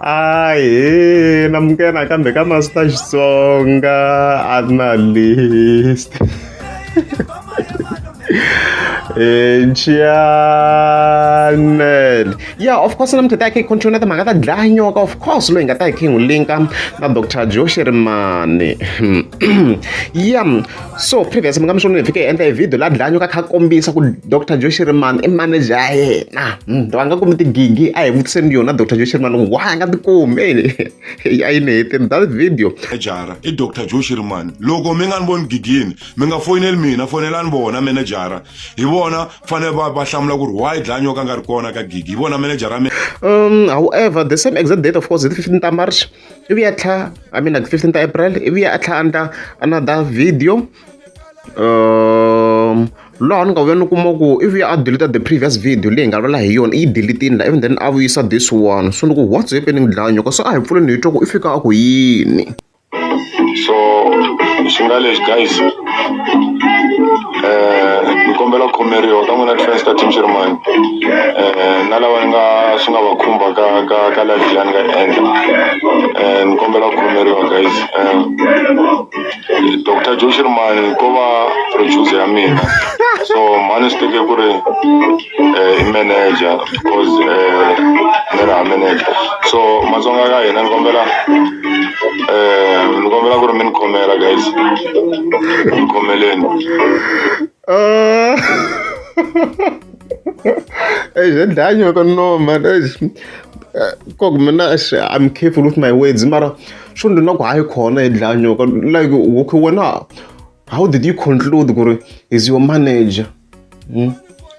Ahee namukela nakambe ka Master Xitsonga Analyst channel yeah of course namuntlha ta khe continue timhaka ta dlaya nyoka of course loyi hi nga ta hi khe hi n'wi linka na Dr Joe Shirimani yeah so previous mi nga mi swona hi fike hi endla hi video laha dlaya nyoka kha kombisa ku Dr Joe Shirimani i manager ya yena a nga kumi tigigi a hi vutiseni yona Dr Joe Shirimani why a nga ti kumi a yi ni heteni that video Manager i Dr Joe Shirimani loko mi nga ni voni gigini mi nga foyineli mina foyinelani vona manejara hi vona fanele va va hlamula ku ri why dlaya nyoka nga ri kona ka gigi hi vona manejara mina However, the same exact date, of course, the 15th of March, ivi ya tlha, I mean, like 15th of April, ivi ya tlha endla another video. Laha ni nga vuya ni kuma ku ivi a delete the previous video leyi hi nga vulavula hi yona i yi delete-ini la even then a vuyisa this one so ni ku what's happening dlaya nyoka so a hi pfuleni hi twa ku i fika a ku yini. So xi nga lexi guys ni kombela ku khomeriwa ka n'wina ti-fans ta team Shirimani na lava ni nga swi nga va khumba ka ka ka live leyi a ni nga yi endla ni kombela ku khomeriwa guys Doctor Joe Shirimani ko va producer ya mina so mhani swi teke ku ri i manager because ni ri ha manager so Matsonga ka hina ni kombela ni kombela ku ri mi ni khomela guys ni khomeleni. Eish ya dlaya nyoka no man eish ku mina I'm careful with my words mara swo ni na ku hayi khona yi dlaya nyoka like okay wena how did you conclude ku ri is your manager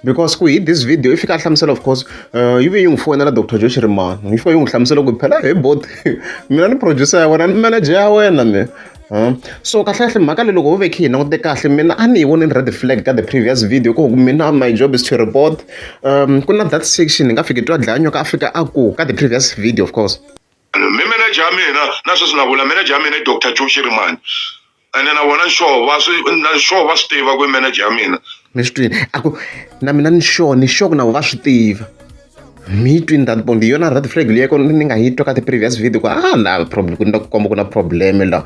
Because ku hi this video i fika a hlamusela of course yi ve yi n'wi foyinela Doctor Joe Shirimani yi fika yi n'wi hlamusela ku phela he boti mina ni producer ya wena ni manager ya wena me. So kahlekahle mhaka leyi loko ho ve khe hi langute kahle mina a ni yi voni red flag ka the previous video ku mina my job is to report ku na that section hi nga fiki twa dlaya nyoka a fika a ku ka the previous video of course. Mi manager ya mina na sweswi na vula manager ya mina i Doctor Joe Shirimani ene na vona sure va swi na sure va swi tiva ku i manager ya mina. Mi swi twini a ku na mina ni sure ni sure ku na vona va swi tiva mi yi twini that point hi yona red flag leyi ko ni nga yi twa ka ti-previous video ku ah la problem ku ni ta ku komba ku na problem la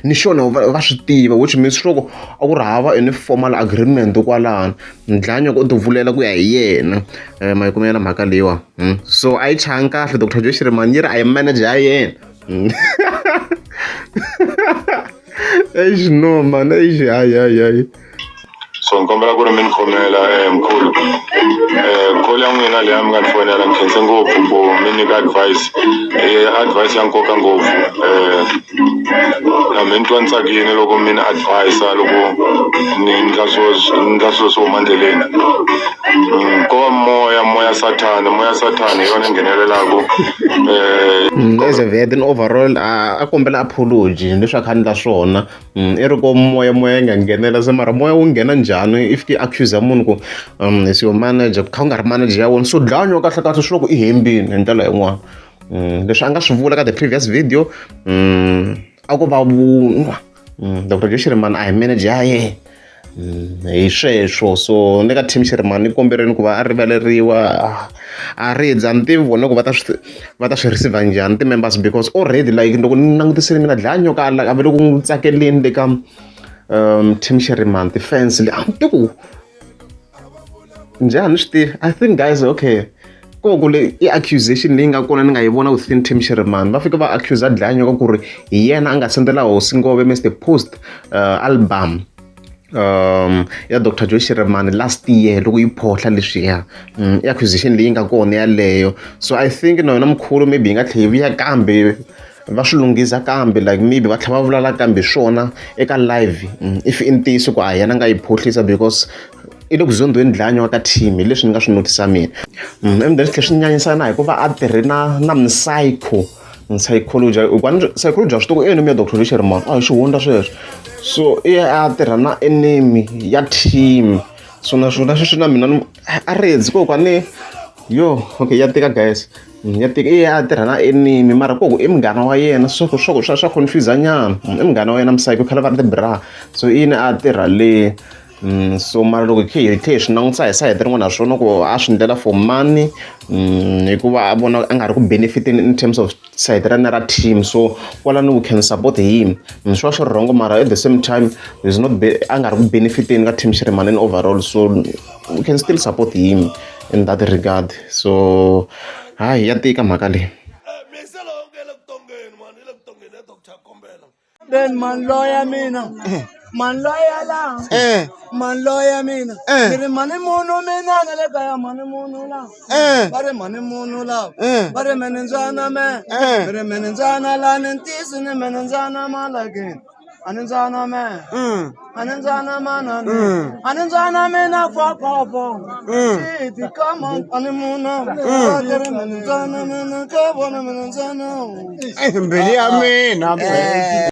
ni sure na va swi tiva which means sure ku a ku ri hava any formal agreement kwalano dlaya nyoka u ti vulela ku ya hi yena ma yi kuma yona mhaka leyiwa so a yi changi kahle Doctor Joe Shirimani yi ri a yi manager ya yena eish no man eish hayi hayi hayi. So ni kombela ku ri mi ni khomela mkhulu call ya n'wina leyi a mi nga ni fonela ni khense ngopfu ku mi nyika advice advice ya nkoka ngopfu na me ni twa ni tsakile loko mi ni advise loko ni endla swilo ni endla swilo swo huma endleleni ko va moya moya sathana moya sathana hi yona yi nghenelelaku . As a vet in overall a kombela apology leswi a kha a endla swona I ri ko moya moya yi nga nghenela se mara moya wu nghena njhani if i accuse munhu ku is your manager kha u nga ri manager ya wena so dlaya nyoka kahle kahle swi loko i hembini hi ndlela yin'wana leswi a nga swi vula ka the previous video a ko va vunwa Doctor Joe Shirimani a hi manager ya yena hi sweswo so ni ka team Shirimani ni kombeleni ku va a rivaleriwa a ri a ni tivi vona ku va ta swi va ta swi receive njhani ti-members because already like loko ni langutisile mina dlaya nyoka a va le ku n'wi tsakeleni le ka team Shirimani ti-fans le a ni tivi ku njhani swi tivi I think guys okay ko ku le i accusation leyi nga kona ni nga yi vona within team Shirimani va fika va accuse dlaya nyoka ku ri hi yena a nga sendela hosi Ngove Mr Post album ya Doctor Joe Shirimani last year loko yi phohla leswiya i accusation leyi nga kona yaleyo so I think na yona mkhulu maybe yi nga tlhela yi vuya kambe va swi lunghisa kambe like maybe va tlhela va vulavula kambe swona eka live if i ntiyiso ku a hi yena a nga yi phohlisa because i le ku zondweni dlaya nyoka ka team hi leswi ni nga swi notice mina and then swi tlhela swi nyanyisa na hikuva a tirhe na na psycho psychology hikuva psychology a swi tiva ku i enemy ya Doctor Joe Shirimani a hi xihundla sweswo so i ya a tirha na enemy ya team so naswona sweswi na mina a ri ko ni yo okay ya tika guys ya tika i ya a tirha na enemy mara ko ku i munghana wa yena swa swa swa swa confuse nyana i munghana wa yena psycho khale va ri ti-bra so i yini a tirha le. So mara loko hi khe hi tlhe hi swi langutisa hi sayiti rin'wana naswona ku a swi ndlela for money hikuva a vona a nga ri ku benefiteni in terms of sayiti ra yena ra team so kwalano we can support him. Swi va swi ri wrong mara at the same time is not a nga ri ku benefiteni ka team Shirimani in overall, so we can still support him in that regard. So hayi, ya tika mhaka leyi. Ben man loya mina, man loya la, man loya mina. Ni ri mani munhu mina na le kaya, mani munhu la, va ri mani munhu la, va ri mene ndzwana me, ni ri mene ndzwana la, ni ntiyiso ni mene ndzwana malakeni, a ni ndzwana me, a ni ndzwana manani, a ni ndzwana mina fokofo xiti kama a ni munhu va ri mene ndzwana mina ka vona mene ndzwana. Mbilu ya mina.